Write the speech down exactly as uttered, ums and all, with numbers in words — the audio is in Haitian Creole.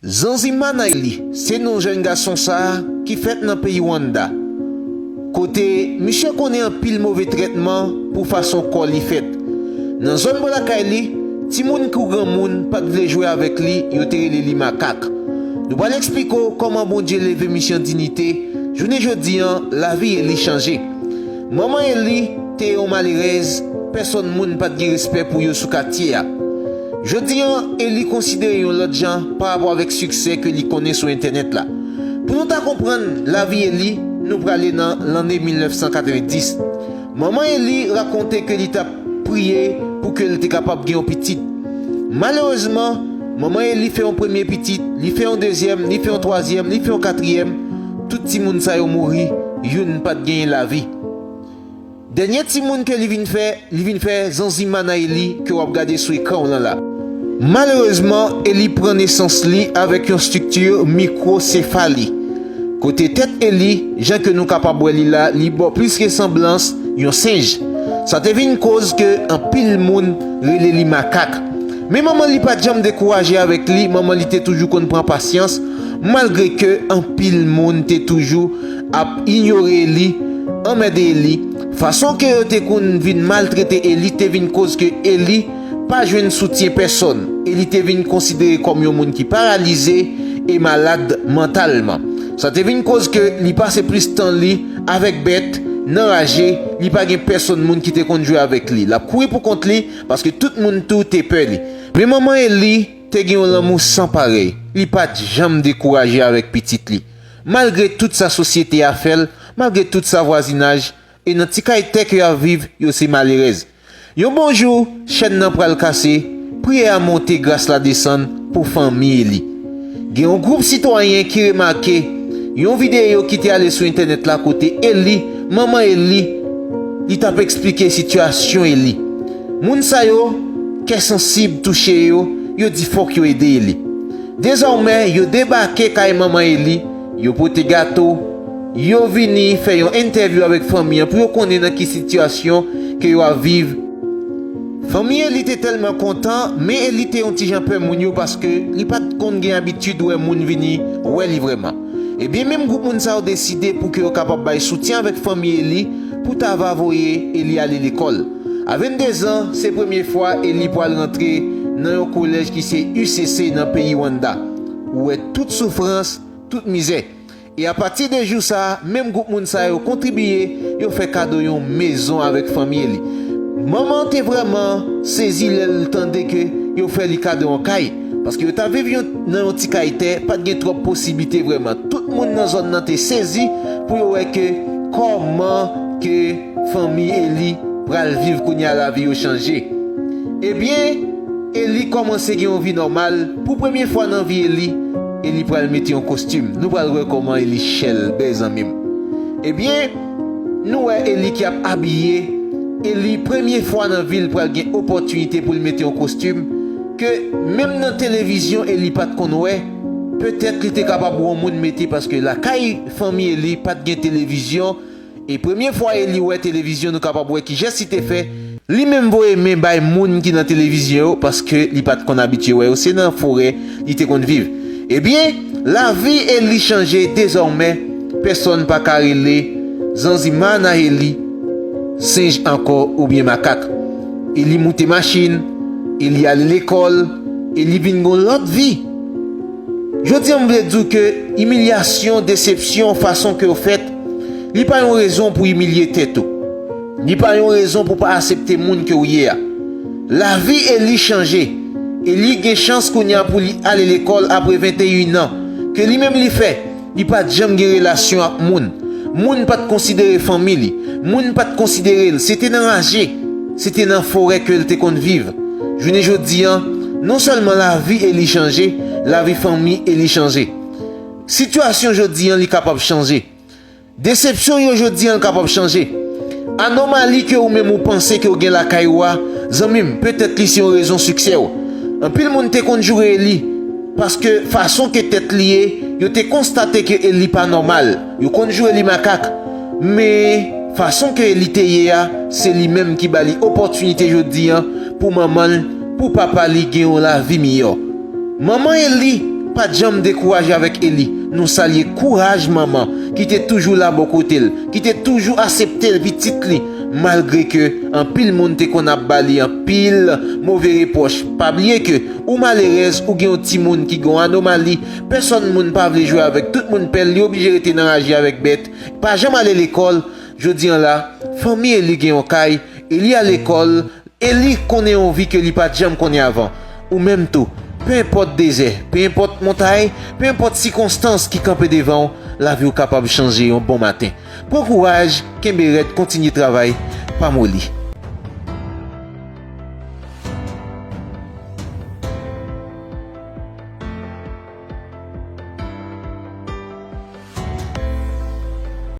Zanzimana Eli se non jèn gason sa a ki fèt nan peyi Rwanda, kote misye konnen anpil move trètman pou fason kò li fèt. Nan zòn bò lakay li, timoun kou granmoun pa t vle jwe avèk li, yo te rele li makak. Nou pral eksplike w kòman Bondye leve misye an diyite. Jounen jodi an, lavi Eli chanje. Manman Eli te yon malerèz, pèsòn moun pa t gen respè pou yo sou katye a. Jodi an, Eli konsidere yon lòt jan pa rapò avèk siksè ke li konnen sou entènèt la. Pou nou ta konprann lavi Eli, nou prale nan lanne mil nèf san katrevenndis. Manman Eli rakonte ke li t ap priye pou ke l te kapab gen yon pitit. Malerezman, manman Eli fè yon premye pitit, li fè yon dezyèm, li fè yon twazyèm, li fè yon katriyèm. Tout timoun sa yo mouri, youn pa t genyen lavi. Dènye timoun ke li vin fè, li vin fè Zanzimana Eli ke w ap gade sou ekran w lan la. Malerezman, Eli pran nesans li avèk yon estrikti mikwosefali. Kote tèt Eli, jan ke nou kapab wè li la, li ba w plis resanblans yon senj. Sa te vin koz ke anpil moun rele li makak. Men manman li pa t janm dekouraje avèk li, manman li te toujou konn pran pasyans, malgre ke anpil moun te toujou ap inyore Eli, anmède Eli. Fason ke yo te konn vin maltrete Eli te vin koz ke Eli pa jwenn soutyen pèsòn. Eli te vin konsidere kòm yon moun ki paralize e malad mantalman. Sa te vin koz ke li pase plis tan li avèk bèt, nan raje, li pa gen pèsòn moun ki te konn jwe avèk li. L ap kouri pou kont li, paske tout moun tou te pè li. Men manman Eli te gen yon lanmou san parèy. Li pa t janm dekouraje avèk pitit li. Malgre tout sa sosyete a fè l, malgre tout sa vwazinaj, e nan ti kay tè ke y ap viv, yo se malerèz. Yon bon jou, chèn nan pral kase, priyè a monte, gras la desann pou fanmi Eli. Gen yon gwoup sitwayen ki remake yon videyo ki te ale sou entènèt la kote Eli, manman Eli, li t ap eksplike sitiyasyon Eli. Moun sa yo, kè sansib touche yo, yo di fòk yo ede Eli. Dezòmè, yo debake kay manman Eli, yo pote gato, yo vini fè yon entèvyou avèk fanmi an pou yo konnen nan ki sitiyasyon ke yo ap viv. Fanmi Eli te tèlman kontan, men Eli te yon ti jan pè moun yo paske li pa t konn gen abitid wè moun vini wè li vrèman. Ebyen, menm gwoup moun sa yo deside pou ke yo kapab bay soutyen avèk fanmi Eli pou ta va voye Eli ale lekòl. A venndezan, se premye fwa Eli pral rantre nan yon kolèj ki se U C C nan peyi Rwanda. Ou wè tout soufrans, tout mizè. E apati de jou sa a, menm gwoup moun sa yo kontribye, yo fè kado yon mezon avèk fanmi Eli. Manman an te vrèman sezi lè l tande ke yo fè li kado yon kay, paske yo t ap viv yon, nan yon ti kay tè, pa t gen twòp posiblite vrèman. Tout moun nan zòn nan te sezi pou yo wè ke kòman ke fanmi Eli pral viv kounye a, lavi yo chanje. Ebyen, Eli kòmanse gen yon vi nòmal. Pou premye fwa nan vi Eli, Eli pral mete yon kostim. Nou pral wè kòman Eli chèlbè, zanmi m. Ebyen, nou wè Eli ki ap abiye. Eli, premye fwa nan vi l, pral gen opòtinite pou l mete yon kostim ke menm nan televizyon Eli pa t konn wè. Petèt li te kapab wè yon moun mete, paske lakay fanmi Eli pa t gen televizyon. E premye fwa Eli wè televizyon, nou kapab wè ki jès li te fè. Li menm voye men bay moun ki nan televizyon yo, paske li pa t konn abitye wè yo. Se nan forè li te konn viv. Ebyen, lavi Eli chanje dezòmè. Pèsòn pa ka rele Zanzimana Eli senj ankò oubyen makak. Eli moute machin, Eli ale lekòl, Eli vin gon lòt vi. Jodi an, m vle di w ke imilyasyon, desepsyon, fason ke w fèt, li pa yon rezon pou imilye tèt ou. Li pa yon rezon pou pa aksepte moun ke w ye a. Lavi Eli chanje. Eli gen chans kounye a pou li ale lekòl apre venteyen an ke li menm li fè. Li pa t janm gen relasyon ak moun. Moun pa t konsidere fanmi li. Moun pa t konsidere l. Se te nan raje. Se te nan forè ke l te konn viv. Jounen jodi an, non sèlman lavi Eli chanje, lavi fanmi Eli chanje. Sitiyasyon jodi an, li kapab chanje. Desepsyon yo jodi an, li kapab chanje. Anòmali ke ou menm ou panse ke w gen lakay ou a, zanmi m, petèt li se yon rezon siksè w. Anpil moun te konn joure Eli, paske fason ke tèt li ye, yo te konstate ke Eli pa nòmal. Yo konn joure li makak. Men, fason ke Eli te ye a, se li menm ki ba li opòtinite jodi an pou manman l, pou papa li gen yon lavi miyò. Manman Eli, Pa janm dekouraje avèk Eli. Nou salye kouraj manman ki te toujou la bò kote l, ki te toujou aksepte pitit li, malgre ke anpil moun te konn ap ba li anpil move repwòch. Pa bliye ke ou malerèz, ou gen yon timoun ki gen yon anomali, pèsòn moun pa vle jwe avèk, tout moun pè l, li oblije rete nan raje avèk bèt. Pa janm ale lekòl. Jodi an la, fanmi Eli gen yon kay, Eli al lekòl, Eli konnen yon vi ke li pa t janm konnen avan. Ou menm tou, pe enpòt dezè, pe enpòt montay, pe enpòt sikonstans ki kanpe devan w, lavi w kapab chanje yon bon maten. Pran kouraj, kenbe rèd, kontinye travay, pa moli.